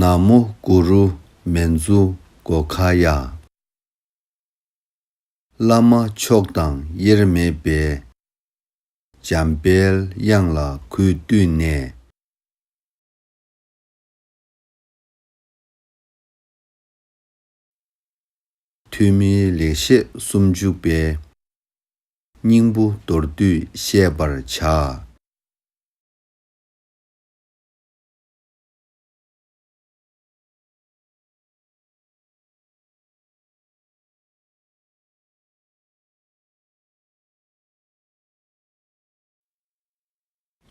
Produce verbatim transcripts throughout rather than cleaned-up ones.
ན་མོ་གུ་རུ་མཉྫུ་གྷོ་ཥཱ་ཡ། བླ་མ་མཆོག་དང་དབྱེར་མེད་པའི། འཇམ་དཔལ་དབྱངས་ལ་གུས་བཏུད་ནས། ཐོན་མིའི་ལེགས་བཤད་སུམ་ཅུ་པའི། སྙིང་པོ་མདོར་བསྡུས་བཤད་པར་བྱ།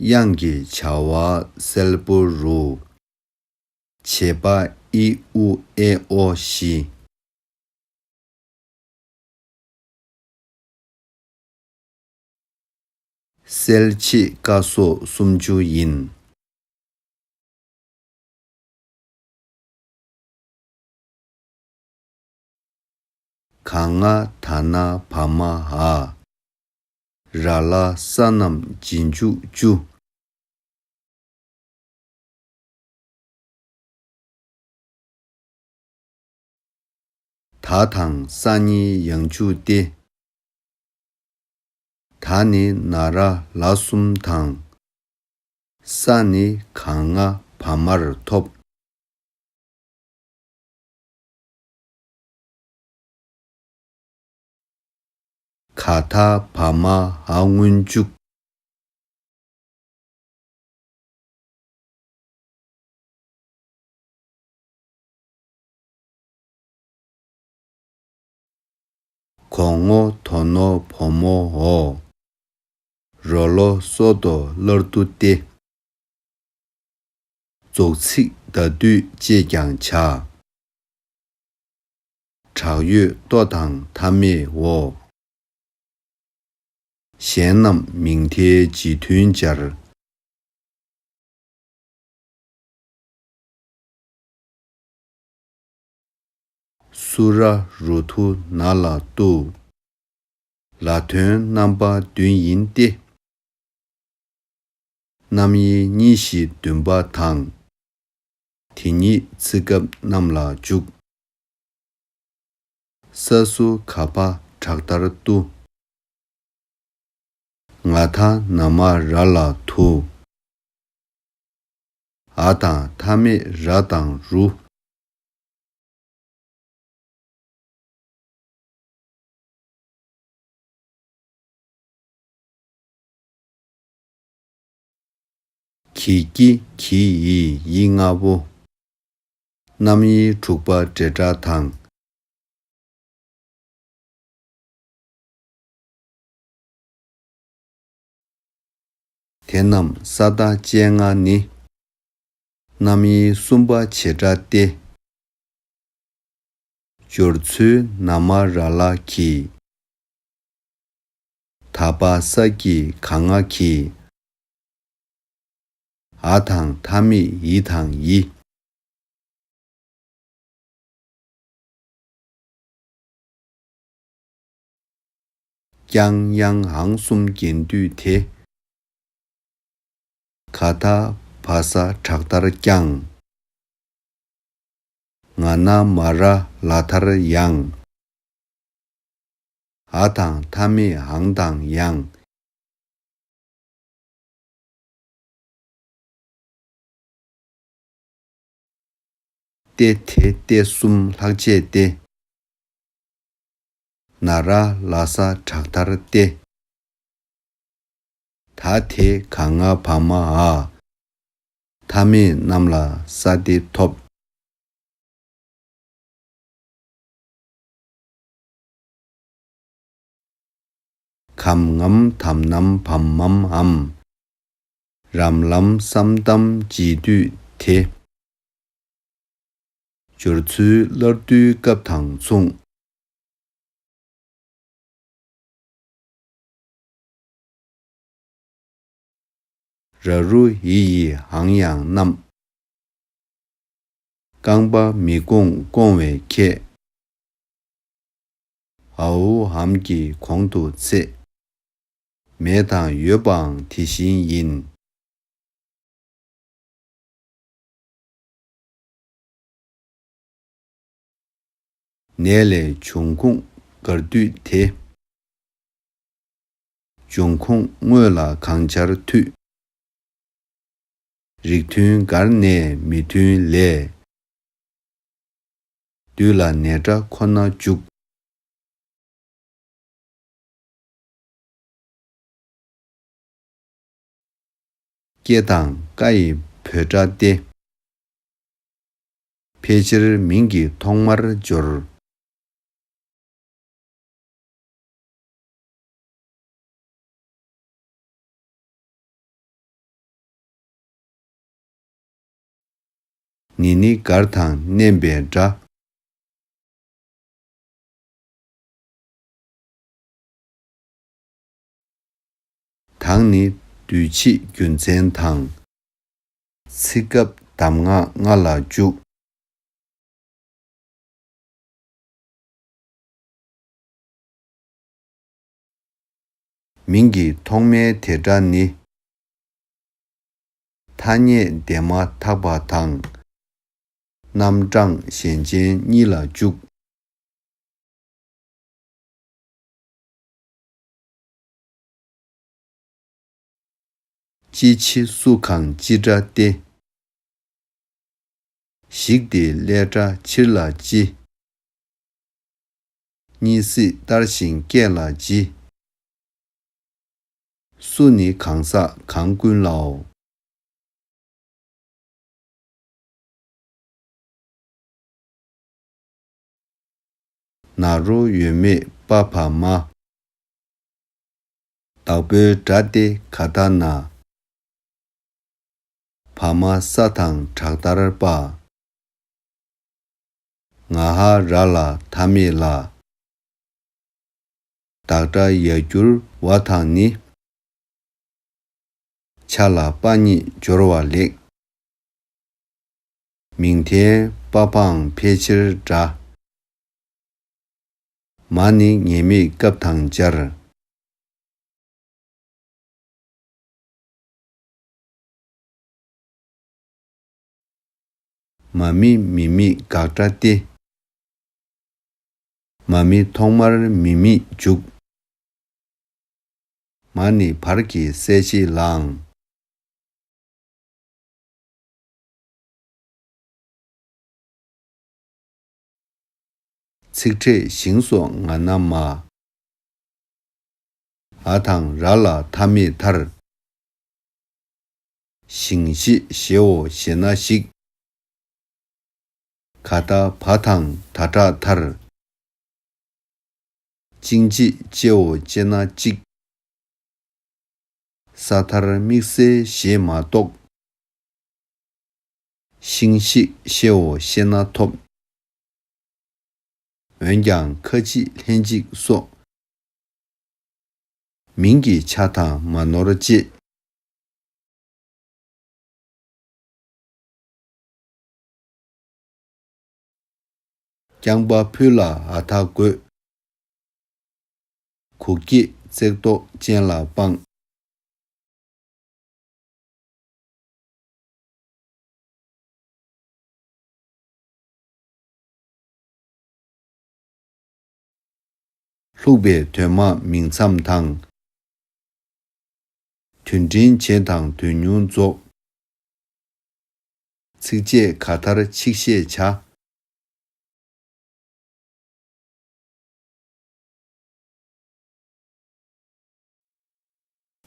དབྱངས་ཀྱི་བྱ་བ་གསལ་པོ་རུ། བྱེད་པ་ཨི་ཨུ་ཨེ་ཨོ་བཞི། གསལ་བྱེད་ཀ་སོགས་སུམ་ཅུ་ཡིན། ག་ང་ད་ན་བ་མ་འ། ར་ལ་ས་རྣམས་རྗེས་འཇུག་བཅུ། ད་དང་ས་གཉིས་ཡང་འཇུག་སྟེ། ད་ནི་ན་ར་ལ་གསུམ་དང་། ས་ནི་ག་ང་བ་མར་ཐོབ། ག་ད་བ་མ་འ་སྔོན་འཇུག། གོ་ངོ་དོ་ནོ་བོ་མོ་འོ། རོ་ལོ་སོ་དོ་སླར་བསྡུ་སྟེ། རྫོགས་ཚིག་ཟླ་སྡུད་ཅེས་ཀྱང་བྱ། དྲག་ཡོད་ལྟོ་དང་མཐའ་མེད་འོ། གཞན་རྣམས་མིང་མཐའི་རྗེས་མཐུན་སྦྱར། སུ་ར་རུ་དུ་ན་ལ་ཏུ། ལ་དོན་རྣམ་པ་བདུན་ཡིན་ཏེ། རྣམ་དབྱེ་གཉིས་བཞི་བདུན་པ་དང་། དེ་ཉིད་ཚེ་སྐབས་རྣམས་ལ་འཇུག། ས་སུ་ག་བ་དྲག་མཐར་ཏུ། ང་ད་ན་མ་ར་ལ་དུ། འ་དང་མཐའ་མེད་ར་དང་རུ། གི་ཀྱི་གྱི་ཡི་ཡི་ལྔ་པོ། རྣམ་དབྱེ་དྲུག་པ་འབྲེལ་སྒྲ་དང་། དེ་རྣམས་ས་མཐའ་ཅན་ལྔ་ནི། རྣམ་དབྱེ་གསུམ་པ་བྱེད་སྒྲ་སྟེ། སྦྱོར་ཚུལ་ན་མ་ར་ལ་གི། ད་བ་ས་ཀྱི་ག་ང་གི། འ་དང་མཐའ་མེད་འི་དང་ཡི། ཀྱང་ཡང་འང་གསུམ་རྒྱན་སྡུད་དེ། ག་ད་བ་ས་དྲག་མཐར་ཀྱང་། ང་ན་མ་ར་ལ་མཐར་ཡང་། འ་དང་མཐའ་མེད་འང་དང་ཡང་། ཏེ་དེ་སྟེ་གསུམ་ལྷག་བཅས་ཏེ། ན་ར་ལ་ས་དྲག་མཐར་ཏེ། ད་དེ་ག་ང་བ་མ་འ། མཐའ་མེད་རྣམས་ལ་ས་སྟེ་ཐོབ། གམ་ངམ་དམ་ནམ་བམ་མམ་འམ། རམ་ལམ་སམ་དམ་འབྱེད་སྡུད་དེ། སྦྱོར་ཚུལ་སླར་བསྡུའི་སྐབས་དང་མཚུངས། ར་རུ་འི་ཡི་འང་ཡང་རྣམས། རྐང་པ་མི་བསྐོང་བསྐོང་བས་ཁྱད། འའོ་འམ་གྱི་གོང་དུ་ཚེག། མེད་དང་ཡོད་པའང་དེ་བཞིན་ཡིན། ནད་ལས་འབྱུང་ཁུངས་འགལ་འདུས་དེ། འབྱུང་ཁུངས་དངོས་ལ་གང་འཆར་འཐུས། རིགས་མཐུན་འགལ་ནས་མི་མཐུན་ལས། བདུད་ལ་ནད་དགྲ་ཁོ་ན་འཇུག། སྐྱེ་དང་ཀ་ཡི་འབོད་སྒྲ་སྟེ། ཕལ་ཆེར་མིང་གི་ཐོག་མར་སྦྱོར། ནི་ནི་མགར་དང་མནན་པའི་སྒྲ། དང་ནི་དུས་ཕྱིས་རྒྱུ་མཚན་དང་། ཚིག་སྐབས་གདམས་ངག་ལྔ་ལ་འཇུག། མིང་གི་ཐོག་མའི་དེ་སྒྲ་ནི། ཐ་སྙད་འདས་མ་ཐག་པ་དང་། རྣམ་གྲངས་གཞན་ཅན་གཉིས་ལ་འཇུག། ཅི་ཕྱི་སུ་གང་ཅི་འདྲ་སྟེ། ཞིག་སྟེ་ལས་སྒྲ་ཕྱིར་ལ་ཅི། གཉིས་སྲིད་བསྟར་ཞིང་སྐད་ལ་ཇི། སུ་ནི་གང་ཟག་གང་ཀུན་ལའོ། ན་རོ་ཡོད་མེད་པ་བ་མ། བདག་པོའི་སྒྲ་སྟེ་ག་ད་ན། བ་མ་ས་དང་དྲག་མཐར་པ། ང་ཧ་ར་ལ་མཐའ་མེད་ལ། བདག་སྒྲ་ཡར་གྱུར་བ་དང་ནི། ཆ་ལ་པ་གཉིས་སྦྱོར་བ་ལེགས། མིང་མཐའི་པ་བའང་ཕལ་ཆེར་འདྲ། མ་ནི་ངེས་མེད་སྐབས་དང་སྦྱར། མ་མི་མི་མི་དགག་སྒྲ་སྟེ། མ་མི་ཐོག་མར་མི་མི་འཇུག། མ་ནི་བར་གྱི་གསལ་བྱེད་ལའང་། ཚིག་ཕྲད་ཞིང་སོགས་ང་ན་མ། འ་དང་ར་ལ་མཐའ་མེད་མཐར། ཞིང་ཞེས་ཞེའོ་ཞེ་ན་ཞིག། ག་ད་བ་དང་ད་དྲག་མཐར། ཅིང་ཅི་ཅེའོ་ཅེ་ན་ཅིག། ས་མཐར་དམིགས་བསལ་ཞེས་མ་གཏོགས། ཤིང་ཤིག་ཤེའོ་ཤེ་ན་ཐོབ། འོན་ཀྱང་ཁ་ཅིག་ལྷན་ཅིག་སོགས། མིང་གི་ཆ་དང་མ་ནོར་ཅེས། རྐྱང་པ་ཕུ་ལ་འ་ད་དགོད། གུག་སྐྱེད་བརྩེགས་འདོགས་ཅན་ལ་སྤང་། ལྷུག་པའི་དོན་མ་མིང་མཚམས་དང་། དོན་འབྲིང་བྱེད་དང་དོན་ཉུང་རྫོགས། ཚིགས་བཅད་ག་མཐར་ཆིག་ཤད་བྱ།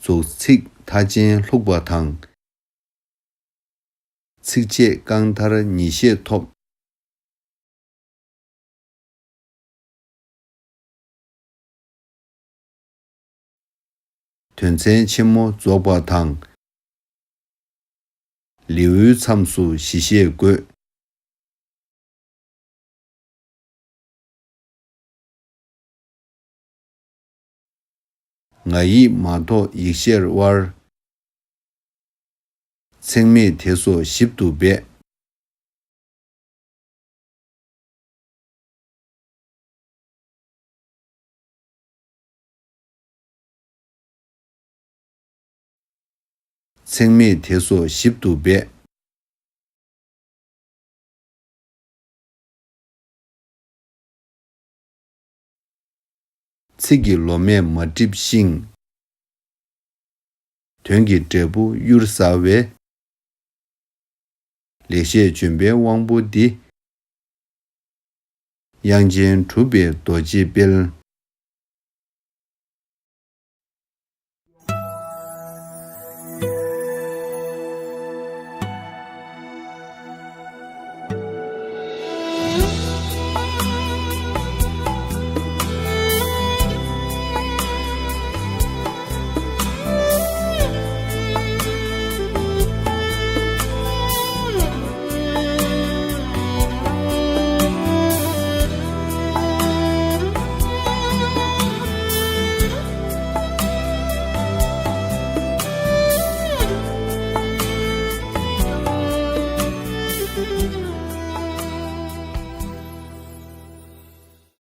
རྫོགས་ཚིག་མཐའ་ཅན་ལྷུག་པ་དང་། ཚིགས་བཅད་རྐང་མཐར་ཉིས་ཤད་ཐོབ། དོན་ཚན་ཆེན་མོ་རྫོགས་པ་དང་། ལེའུའི་མཚམས་སུ་བཞི་ཤད་དགོད། ང་ཡིག་མ་གཏོགས་ཡིག་ཤད་དབར། ཚེག་མེད་དེ་སོགས་ཞིབ་ཏུ་སྦས། ཚེག་མེད་དེ་སོགས་ཞིབ་ཏུ་སྦས། ཚིག་གི་ལོ་མས་མ་བསྒྲིབས་ཤིང་། དོན་གྱི་འབྲས་བུ་གཡུར་ཟ་བའི། ལེགས་བཤད་ལྗོན་པའི་དབང་པོ་འདི། དབྱངས་ཅན་གྲུབ་པའི་རྡོ་རྗེའི་དཔལ།